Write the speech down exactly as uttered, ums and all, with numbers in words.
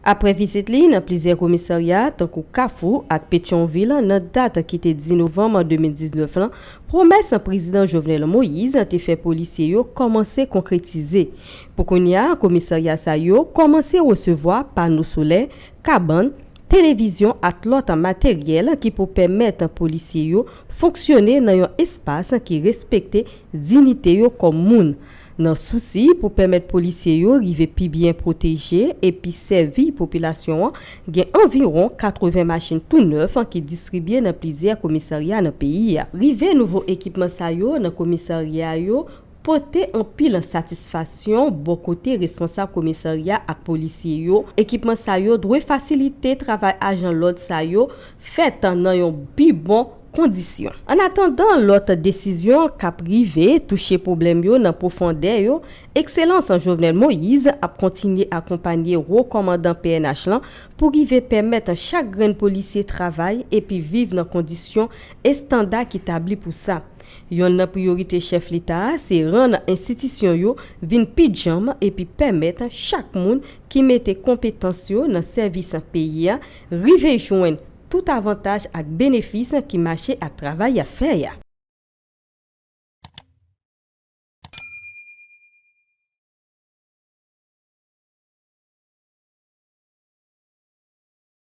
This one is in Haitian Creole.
Apre vizit li nan plizyè komisarya, tankou Kafou ak Petyonvil, nan dat ki te dis novanm de mil diznèf lan, pwomès Prezidan Jovenel Moïse te fè polisye yo kòmanse konkretize. Pou kounye a, komisarya sa yo kòmanse resevwa pano solè, kabann, televizyon ak lòt materyèl ki pou pèmèt polisye yo fonksyone nan yon espas ki respekte diyite yo kòm moun. Nan sousi pou pèmèt polisye yo rive pi byen pwoteje epi sèvi popilasyon an, gen anviwon katreven machin tou nèf ki distribye nan plizyè komisarya nan peyi a. Rive nouvo ekipman sa yo nan komisarya yo pote anpil satisfaksyon bò kote responsab komisarya ak polisye yo. Ekipman sa yo dwe fasilite travay ajan lòd sa yo fèt nan yon pi bon kondisyon. Annatandan lòt desizyon k ap rive touche pwoblèm yo nan pwofondè yo, Ekselans Jovenel Moïse ap kontinye akonpanye Wo Kòmandan P N H lan pou rive pèmèt chak grenn polisye travay epi viv nan kondisyon estanda ki tabli pou sa. Yonn nan priyorite chèf Leta a se rann enstitisyon yo vin pi djanm epi pèmèt chak moun ki mete konpetans yo nan sèvis peyi a rive jwenn tout avantaj ak benefis ki mache ak travay y ap fè a.